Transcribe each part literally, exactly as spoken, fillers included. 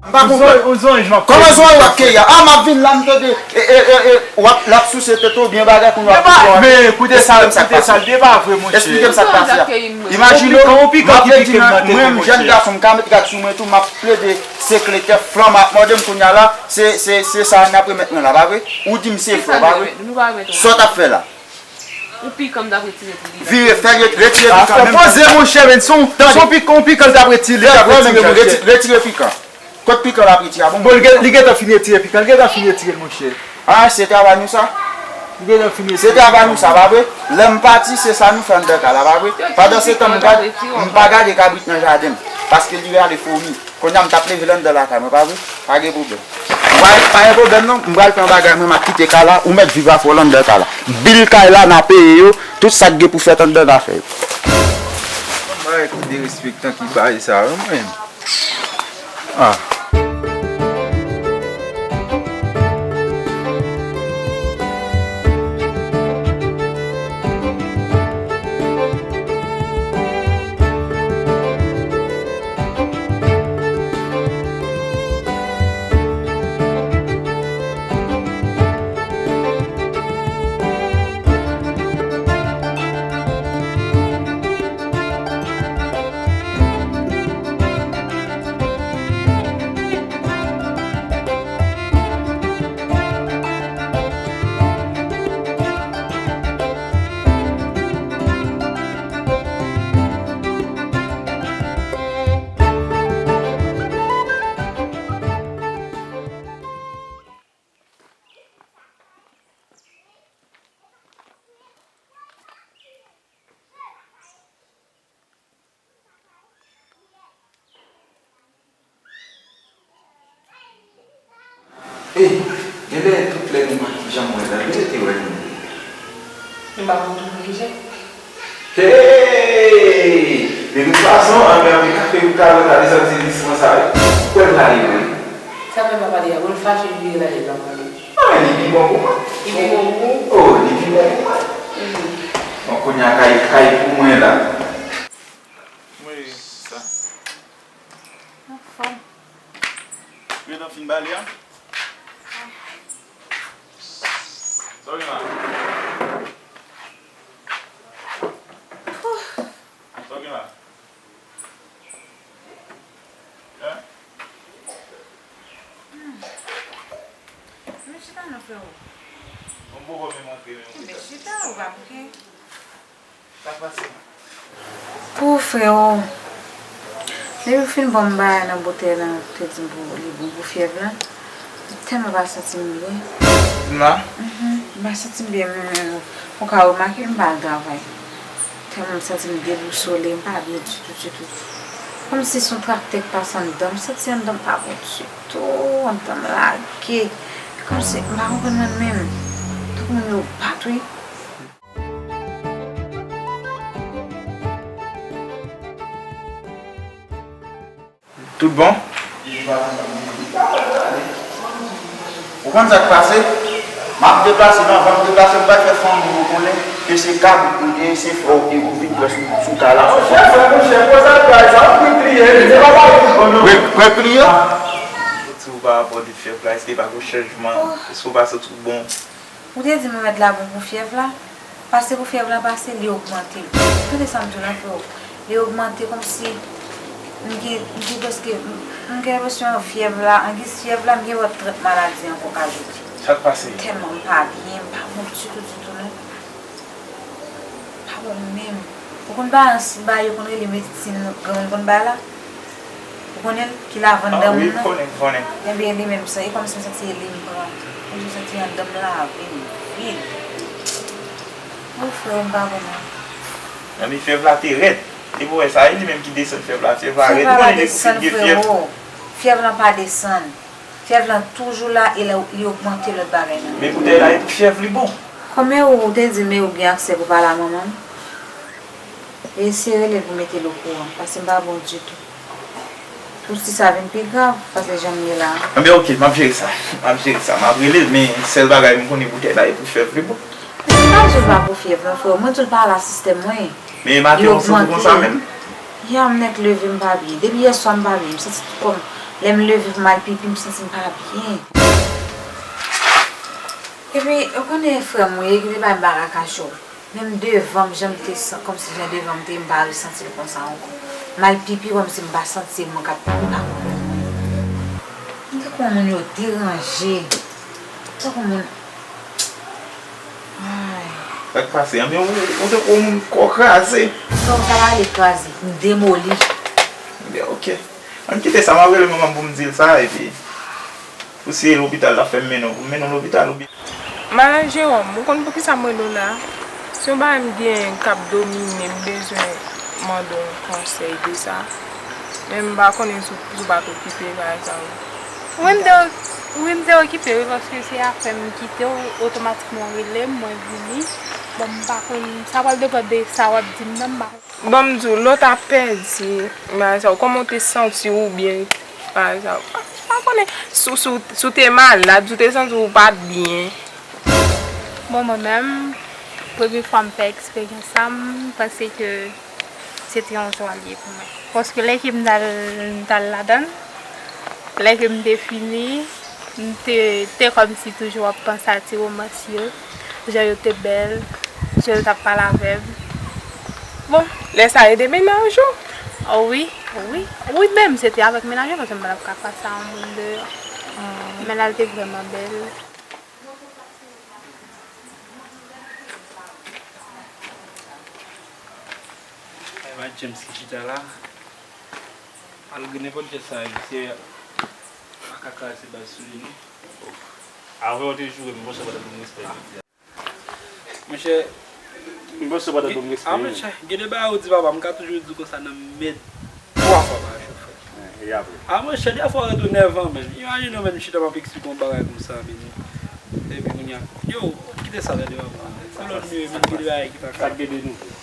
M pa konprann. Yon zonj, yon zonj m ap fè. Kòman zonj w ap keyi a? A, m ap vin la, m tande, e, e, e, e, w ap, l ap souse tèt ou, byen bagay, kounye a w ap pran. Men, koute sa, koute sa, l te pa vre, monchè. Esplike m sa k pase a. Imajine w, m ap vin di nan, mwen menm, jèn gason, m ka met rad sou mwen tou, m ap plede se kletè, flanm ap mòde m kounye a la, se, se, se sa n ap remèt mwen la, pa vre? Ou di m se frè w, pa vre? Sa w t ap fè la? Yon pikan m t ap retire pou li. Vire, fè l ret-, retire pikan menm. Poze, monchè, men, se yon, se yon pik-, yon pikan l t ap retire, l t ap retire, monchè. Retire pikan. Kot pikan l ap retire a? Bon, bon, li gen, li gentan fin retire pikan, li gentan fin retire l, monchè. A, se travay nou sa? Li gentan fin retire. Se travay nou sa, pa vre? Lè m pati, se sa nou fè anndan kay la, pa vre? Pandan se tan, m pa, m pa gade kabrit nan jaden m, paske li rale foumi. Kounye a m t ap leve l anndan lakay mwen, pa vre? Pa gen pwoblèm. M pral, pa gen pwoblèm non, m pral pran bagay mwen, m ap kite kay la, ou mèt viv afè w anndan kay la. Bil kay la, n a peye yo, tout sa k gen pou fèt anndan, n a fè yo. Yon bagay ki derespektan ki bay sa, wi, mwen. Ah. Ey, genlè tout lè nou pa janm wè l, genlè te wè nou. Nou pa konn tou ki jan. Hey! De tout fason, anmè anmè kafe ou ka wè ta desann se lisman sa yo. Kwè m pale vre. Sa fè pa pale a, bon l fache vire la, li pa pale. Non, men li pi bon pou mwen. Li pi bon pou ou? Oh, li pi bon pou mwen. Mhm. Bon, kounye a kay, kay pou mwen la. Mwen sa. Anfòm. Gentan fin bale a? Sa w gen la? Sa w gen la? Hein? Hmm. Men chita non, freo. Bon, m poko menm antre menm. Men chita, ou pa bouke. Sa k pase? Pou freo, depi w fin ban m bagay nan boutèy lan, ou te di m pou li bon pou fyèv lan, m tèlman pa santi m byen. Di m la? Mhm. M pa santi m byen, men ou ka remake m pa al travay. Tèlman m santi m debousole, m pa byen ditou, ditou. Kòmsi se yon traktè k pase anndan m, m santi anndan m pa bon ditou, anndan m lage. Kòmsi m pa konprann mwen menm. Tankou moun yo bat, wi. Tout bon? Ou konn sa k pase? M ap deplase, men anvan m deplase, m pral fè fanmi yo konnen ke se kabrit ou te ye, se frè w te ye, ou vin pran sou, sou kay la. Monchè, frè, monchè, koze al bay sa, ou pran kliyan, li te pa pale tout bon, non. Pran, pran kliyan? Ou di ou pa rapòte fyèv la, èske pa gen chanjman? Èske ou pa santi w bon? Ou te di m remèd la bon pou fyèv la. Pase pou fyèv la pase, li ogmante. Tande sa m di w la, freo. Li ogmante kòmsi m gen, m gen prèske, m, m gen enpresyon fyèv la, angiz fyèv la, m gen wè trant maladi ankò k ajoute. Sa k pase? Tèlman m pa byen, m pa bon ditou, ditou, non. Pa bon menm. Ou konn bagay, bagay yo konn rele medsin, granmoun konn bay la? Ou konnen l ki lave anndan moun nan? Ah wi, m konnen, m konnen. Ebyen, li menm sa, e kòmsi m santi e li m pran. Kòmsi m santi anndan m lave, m vid. O frè, m pa bon non. Nan men fyèv la te rèd. Depi w wè sa, e li menm ki desann fyèv la. Fyèv la rèd, ou konnen depi w fin gen fyèv. Fyèv la pa desann, frero. Fyèv lan pa desann. Fyèv lan toujou la e l, li ogmante lòt bagay nan men. Men boutèy la, e pou fyèv li bon. Kòmè ou, ou te di m ou gen aksè pou pale a manman m? Eseye rele l pou mete l okouran, paske m pa bon ditou. Pou ti sa vin pi grav, pase jan m ye la. Anben, oke, m ap jere sa. M ap jere sa. M ap rele l, men sèl bagay m konnen boutèy la, e pou fyèv li bon. Men se pa di l pa pou fyèv non, frè. Mwen di l pa al a sistèm mwen. Men maten an w santi w konsa menm? Yè m nèk leve m pa byen. Depi yèswa m pa byen. M santi tout kò m Lè m leve pou m al pipi, m santi m pa byen. Epi, ou konnen frè m ou ye ki te bay m bagay kachou. Menm devan m, jan m te san-, kòmsi jan devan m te ye, m pa resanti l konsa ankò. M al pipi, kòmsi m pa santi se mwen k ap pipi, m pa konnen. M tankou yon moun yo deranje. Tankou moun. Ay. Sa k pase? Anben, ou, ou tankou yon moun kò kraze. Non, sa pa rele kraze. M demoli. Anben, ok. Ann kite sa, m ap rele manman m pou m di l sa, epi pou si e lopital l ap fè m mennen w, pou m mennen w lopital oubyen. Malad Jewòm, ou konn poukisa m rele w la? Se yon bagay m gen k ap domine m, m bezwen mande w konsèy de sa. Men m pa konnen si w, si w pa t okipe bagay sa yo. Wi, m te, wi, m te okipe, wi, paske se apre m kite w, otomatikman w rele m, mwen vini. Bon, m pa konn, sa pral depann de sa w ap di m nan, m pa konn. Bon, m di w, lè w ta pèdi bagay sa yo, kòman w te santi w oubyen bagay sa yo? M pa konnen. Si w, si w, si w te malad, si w te santi w pa t byen. Bon, mwen menm, premye fwa m fè eksperyans sa, m panse ke se te yon jwa l ye pou mwen. Paske lè ke m t al, m t al ladan l, lè ke m te fini, m te, te kòmsi toujou ap panse a ti romans yo, jan yo te bèl, jan yo t ap pale avè m. Bon. Lè sa e de mennaj ou? Oh wi, wi. Wi, menm se te avèk mennaj mwen, paske m pa t ap ka pase a yon moun deyò. Men la, l te vrèman bèl. Ay, pa James ki chita la. Malgre nenpòt jan sa ye, misye pa ka karese baz sou li, non. Avè w te joure m, monchè, pa t ap gen respè jodi a. Monchè, m panse w pa t ap gen respè, ah, monchè, gen de bagay ou di papa, m ka toujou di w konsa nan mèd twa fwa pa jou, frè. Eh, e apre? Ah, monchè, dèfwa w ret ou nèvan, menm. Imajine w, menm, chita m ap eksplike yon bagay konsa, menm. Epi kounye a, yo, kite sa, tande, papa. Pou lòt nwi, menm, gen de bagay ki pa ka. Sa k gen de nouvo?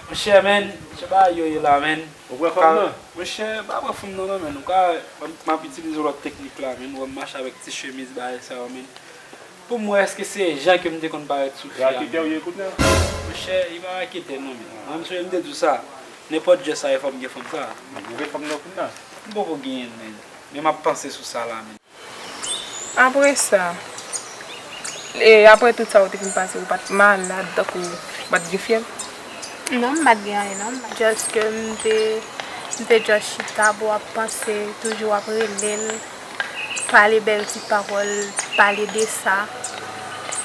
Monchè, menm, se bagay yo ye la, menm. Ou pran fanm nan? Monchè, m pa pran fanm nan, non, menm. Ou ka, m ap itilize yon lòt teknik la, menm. Ou wè m mache avèk ti chemiz, bagay sa yo, menm. Pou m wè èske se jan ke m te konn parèt sou fi a. Raketè ou ye kounye a? Monchè, li pa raketè non, men. Mwen, m sonje m te di w sa. Nenpòt jan sa ye, fò m gen fanm sa. Ou gen fanm nan kounye a? M poko genyen l, men. Men m ap panse sou sa la, men. Apre sa, e, apre tout sa ou te fin pase, ou pa t malad, tankou ou pa t gen fyèv? Non, m pa t gen anyen, non. Just ke m te, m te just chita, bon, ap panse, toujou ap rele l. Pale bèl ti pawòl, pale de sa.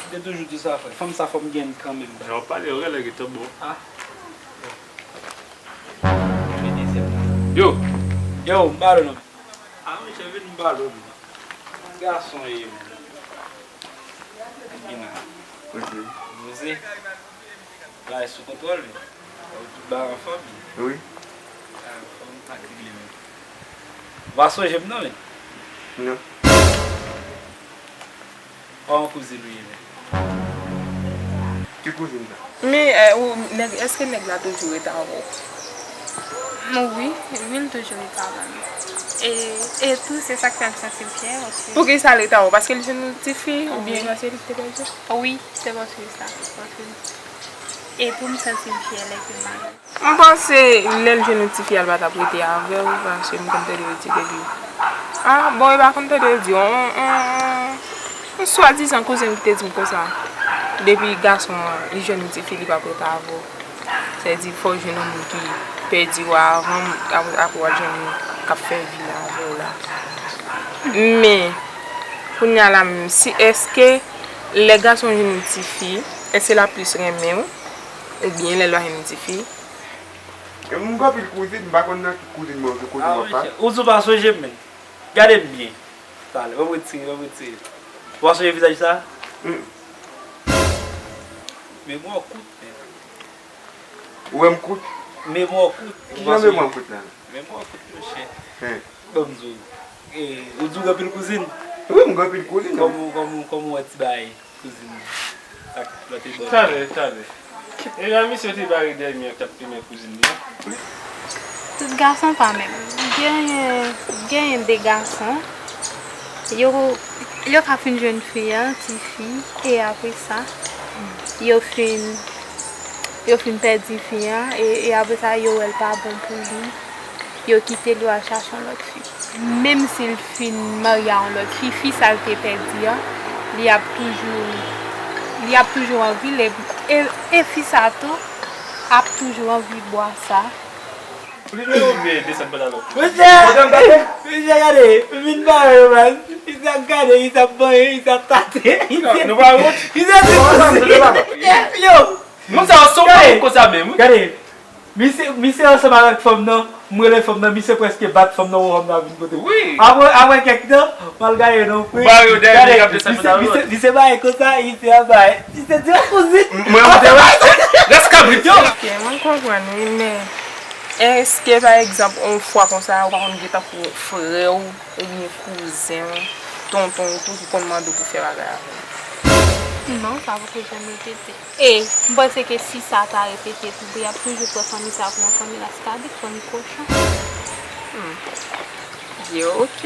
M te toujou di sa, frè. Fanm sa fò m gen l kanmenm. Lè w pale, w genlè gentan bon. Ah. Yo! Yo, m pale non. Ah, monchè, vin m pale w. Gason ye, men. Gina. Poze. Poze. Bagay sou kontwòl, men. Tout bagay anfòm, men. Wi. Bagay anfòm, sa k regle, men. Ou pa sonje m non, men. Non. Kòman kouzin ou ye, men? Ki kouzin sa? Men, eh, ou, nèg, èske nèg la toujou ret avè w? Wi, wi, l toujou ret avè m. E, e tou, se sa k fè m santi m fyè, paske. Poukisa l ret avè w? Paske l jwenn yon tifi, oubyen paske li te pèdi? Wi, se paske sa, paske. E tou, m santi m fyè lè ke m avè l. M panse lè l jwenn yon tifi a, l pa t ap rete avè w, paske m konn tande yo di ke li. Ah, bon, e pa konn tande yo di, on, on, on, on swadizan kouzin ki te di m konsa, depi gason an, li jwenn yon tifi, li p ap rete avè w. Sa vle di, fò w jwenn yon moun ki pèdi w avan, apre, apre w al jwenn moun k ap fè vi l avè w la. Men, kounye a la menm, si, èske lè gason jwenn yon tifi, èske l ap plis renmen w, oubyen lè l pa jwenn yon tifi? E m gen anpil kouzin, m pa konn nan ki kouzin mwen, ki kouzin papa. Ah, monchè, ou di w pa sonje m, men. Gade m byen. Talè, ban m retire, ban m retire. Ou pa sonje vizaj sa? Mm. Memwa w kout, men. Ou wè m kout? Memwa w kout. Ki jan memwa m kout la? Memwa w kout, monchè. Hen. Ban m di w. E, ou di w gen anpil kouzin? Wi, m gen anpil kouzin. Kòman, kòman, kòman w wè ti bagay? Kouzin nan. Ak lòt ebò. Talè, talè. E la misye te bare dèyè m, t ap plimen kouzin li an. Tout gason pa menm. Genyen, genyen de gason, yo, yo ka fin jwenn fi an, tifi, e apre sa, yo fin, yo fin pèdi fi an, e, e apre sa, yo wè l pa bon pou li. Yo kite l, yo al chache yon lòt fi. Menm si l fin marye a yon lòt fi, fi sa l te pèdi an, li ap toujou, li ap toujou anvi l, e, e, e fi sa tou ap toujou anvi bwa sa. Ou te dwe oblije desann pantalon. Mesye, mesye, gade, m vin bare yo, man. Isa gade, Isa banyen, Isa tate. Nou pa wont? Isa te... Yo, moun sa yo se yon moun konsa menm, wi. Gade, misye, misye ansanm avèk fanm nan, m rele fanm nan, misye prèske bat fanm nan, fanm nan vin kote m. Wi. Apre, apre kèk tan, m al gaye non, wi. Ou bare yo dèyè, gade, misye ap desann pantalon. Misye, misye bay konsa, misye ap bay. Misye di, "Kouzin." Mwen, mwen te wè. Rès kabrit yo. Ok, mwen konprann, wi, men èske, pa egzanp, yon fwa konsa, ou pa konn gen tankou frè w, oubyen kouzen w, tonton w tou ki konn mande w pou fè bagay avè l? Non, sa poko janm repete. E, m panse ke si sa ta repete tou, y ap toujou pran fanmi sa pou yon fanmi raskabit, fanmi kochon. Hmm. Yo, ok.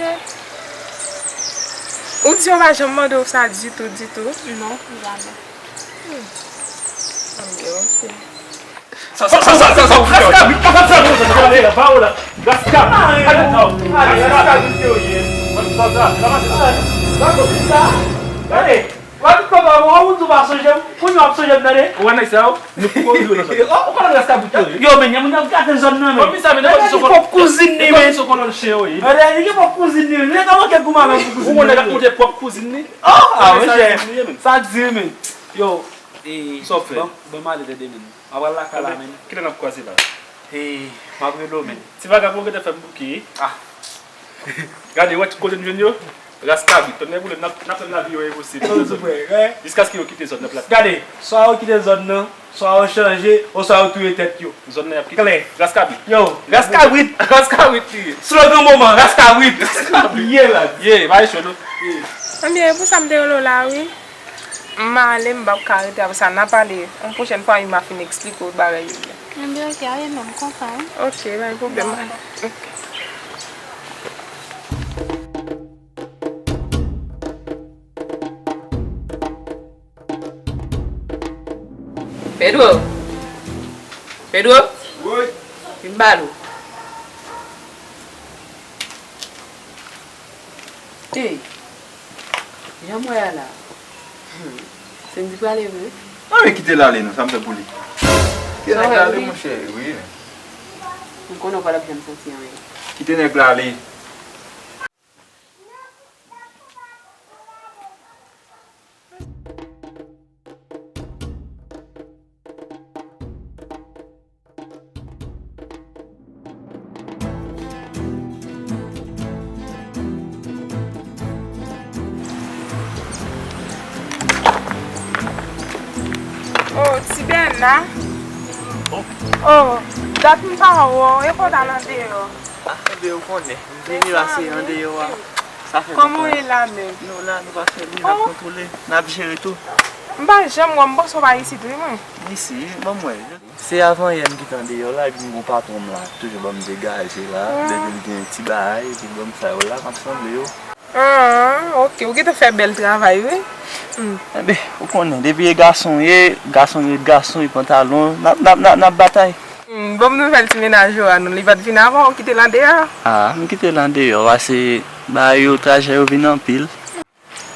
Ou di yo pa janm mande w sa ditou, ditou? Non, jamè. Hmm. Yo, ok. Sa, sa, sa, sa, sa, sa, ou fè? Raskabit, pa fè sa, non, sa, sa, ale, ba ou la. Raskabit. Ale, ale, raskabit yo ye. Sa, sa, sa, sa, sa. Gade, w ap di papa, w ap di w pa sonje m, kounye w ap sonje m, tande? Ou wè nèg sa yo? Nou poko jwe nan zòn. Ou konnen raskabit yo ye. Yo, men, moun ap gate zòn nan, men. Fanmi sa, men, nèg ki pwòp kouzin li, men. Nèg ki pwòp kouzin li, men. Nèg ap monte pwòp kouzin li. Oh, ah, monchè. Sa di, men. Yo, sa w fè? Ban, ban m ale tande, men. M ap pral lakay la, men. Kilè n ap kwaze la? Hey, m ap rele w, men. Ti vagabon gentan fè m bouke. Ah. Gade, wè kote n jwenn yo? Ras kabrit, tonnè boule, n ap, n ap tann lavi yo enposib. Jiskaske yo kite zòn nan plat. Gade, swa yo kite zòn nan, swa yo chanje, oswa yo touye tèt yo. Zòn nan y ap kite. Klè. Ras kabrit. Yo, ras kabrit. Ras kabrit li ye. Slogan moman, ras kabrit. Ras kabrit. Ye la. Ye, bay cho nou. Ebyen, e pou sa m te rele w la, wi. M ale, m p ap ka rete, apre sa, n a pale. Yon pwochèn fwa, wi, m a fin eksplike w bagay yo ye. Ebyen, ok, ale non, m kontan, wi. Ok, pa gen pwoblèm. Dakò. Ok. Pedro! Pedro! Wi! Vin ba l ou. Ey! Jan m wè a la. Hmm. Sendy prale vre? Non, men kite l ale non, sa m fè pou li? Kite nèg la ale, monchè, wi, men. M konnen w pa t ap janm santi anyen. Kite nèg la ale. Oh, Ti Bèna. Oh, dat m pa wè w, e pa w t al andeyò? Ah, enben, ou konnen, m vini la, se andeyò a. Sa fè lontan. Kòman w ye la menm? Nou la, nou pa fè byen, n ap kontwole, n ap jere tou. M pa janm wè w, m panse w pa isit, wi, mwen. M isit, wi, ban m wè. Se avanyè m kite andeyò la, epi m gen yon patwon m la, toujou ban m degaje la, depi l gen ti bagay, epi l ban m sa yo la, m ap sanble yo. Ah, ok, ou gentan fè bèl travay, wi. Hmm. Enben, ou konnen, depi e gason ye, gason rete gason, e pantalon, n ap, n ap, n ap, n ap batay. Hmm, ban m nouvèl ti mennaj ou a non, li pa t vin avan, ou kite l andeyò? Ah, m kite l andeyò, pase bagay yo, trajè yo vin anpil.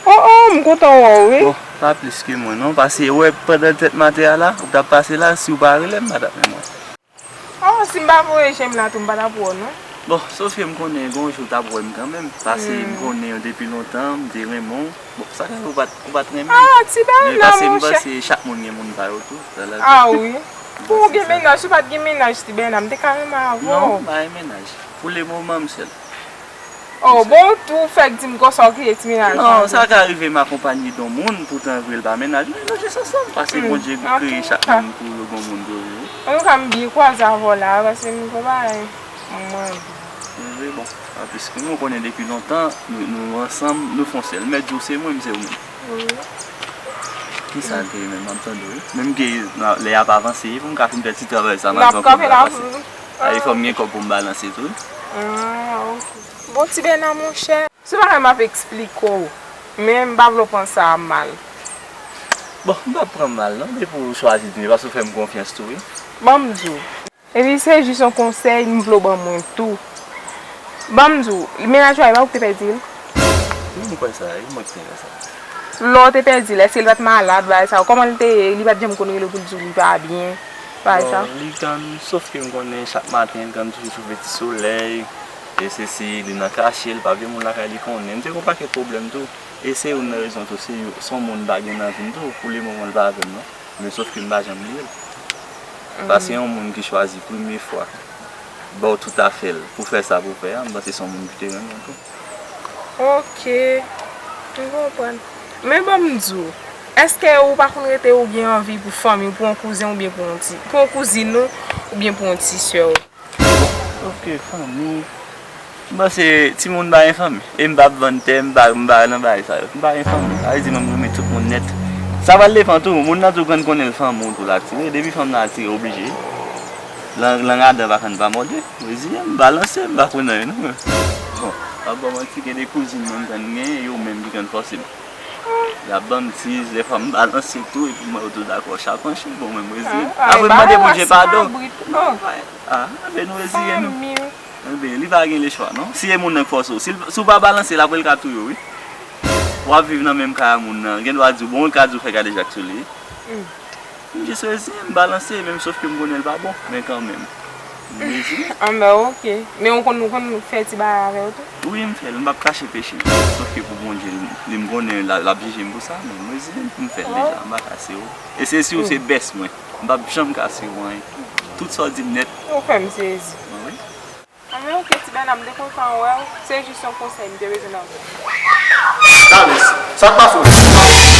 Oh, oh, m kontan wè w, wi. Bon, pa plis ke mwen, non, pase, ou wè, pandan tèt maten a la, ou t ap pase la, si w pa rele m, m pa t ap menm wè. Oh, si m pa voye chen m la tou, m pa t ap wè w, non. Bon, Sofie, m konnen gen yon jou w t ap wè m kanmenm, pase m konnen w depi lontan, m te renmen w. Bon, sa ka fè ou pa t, ou pa t renmen m. Ah, Ti Bèna, monchè. Men pase m panse chak moun gen moun pa yo tou. Ah, wi. Pou ou gen mennaj, si w pa t gen mennaj, Ti Bèna, m te ka renmen avè w. Non, m pa gen mennaj. Pou le moman, m sèl. Oh, bon, ou tou fèk di m konsa ou kite ti mennaj la. Non, sa ka rive m akonpanye de yon moun, poutan vre l pa mennaj nou, nou jis ansanm, pase Bondye kreye chak moun pou yo gen yon moun pou yo. Antouka, m byen kwaze avè w la, pase m gon bagay m mande. Vre, bon, a, piske nou konnen depi lontan, nou, nou ansanm, nou fè yon sèl. Mèt di w se mwen, m se ou menm. Wi. Kisa l te ye menm, m ap tande w, wi. Menm ke lè y ap avanse, pou m ka fin fè ti travay sa, m ap pran kòb la pase. Ay, fò m gen kòb pou m balanse tou, wi. Ah, ok. Bon, Ti Bèna, monchè. Se pa sa m ap eksplike w, men m pa vle w pran sa a mal. Bon, m p ap pran mal, non, depi w chwazi di m, paske w fè m konfyans tou, wi. Ban m di w. Epi se jis yon konsèy m vle w ban mwen tou. Ban m di w, mennaj ou a, e pa ou ki te pèdi l? Wi, m kwè sa, e mwen ki te fè sa. Lè w te pèdi l, èske li pa t malad, bagay sa yo? Kòman l te ye? Li pa t janm konn rele w pou l di w li pa byen, bagay sa yo? Bon, li konn, sòf ke m konnen chak maten, li konn toujou twouve ti solèy, e sesi, li nan kache, li pa vle moun lakay li konnen. M te gen yon pakèt pwoblèm tou. E se youn nan rezon tou, se yon, se yon moun m pa gen nan vi m tou, pou le moman li pa avè m non. Men sòf ke m pa janm bliye l. Paske yon moun ki chwazi premye fwa ba w tout afè l pou fè sa pou w fè a, m panse se yon moun ki te renmen w tou. Ok, m konprann. Men ban m di w, èske ou pa konn rete ou gen anvi pou fanmi w, pou yon kouzen oubyen pou yon ti, pou yon kouzin ou, oubyen pou yon ti sè w? Ok, fanmi. M panse timoun pa gen fanmi. E m p ap vann tè, m pa, m pa nan bagay sa yo. M pa gen fanmi. Sa vle di mwen, m renmen tout moun nèt. Sa pral depann tou. Moun nan tou konn konnen l fanmi w tou l atire. Depi fanm nan atire, oblije. Lang, lang adan pa konn pa mòde. Reziyen m, balanse, m pa kwè nan yo non. Bon, pa ba w manti, gen de kouzin mwen m konn gen, yo menm ki konn fòse m. Y ap ban m tiz, dèfwa m balanse tou, epi m wè yo tou dakò chapanche, bon, mwen m reziyen m. Apre m mande Bondye padon. Ah, enben nou reziyen nou. Enben, li pa gen lechwa non. Si e moun nan k fòse w, si l, si w pa balanse l, apre l ka touye w wi. W ap viv nan menm kay a moun nan, gen dwa di w, bon, l ka di w fè kadejak sou li. M jis reziyen m, balanse, menm sòf ke m konnen l pa bon, men kanmenm. M reziyen. Anben, ok. Men ou konn, ou konn fè ti bagay avè yo tou? Wi, m fè l, m p ap kache peche m. Sòf ke pou Bondye, li, li m konnen l, l ap jije m pou sa, men m reziyen m, m fè l deja, m pa kase w. E se si w se bès mwen, m p ap janm kase w anyen. Tout sa w di m nèt. Ou fè m sezi. Mwen wi. Anben, ok, ti bènam, m te kontan wè w. Se jis yon konsèy m te bezwen nan men w. Kalis, sa k pase w?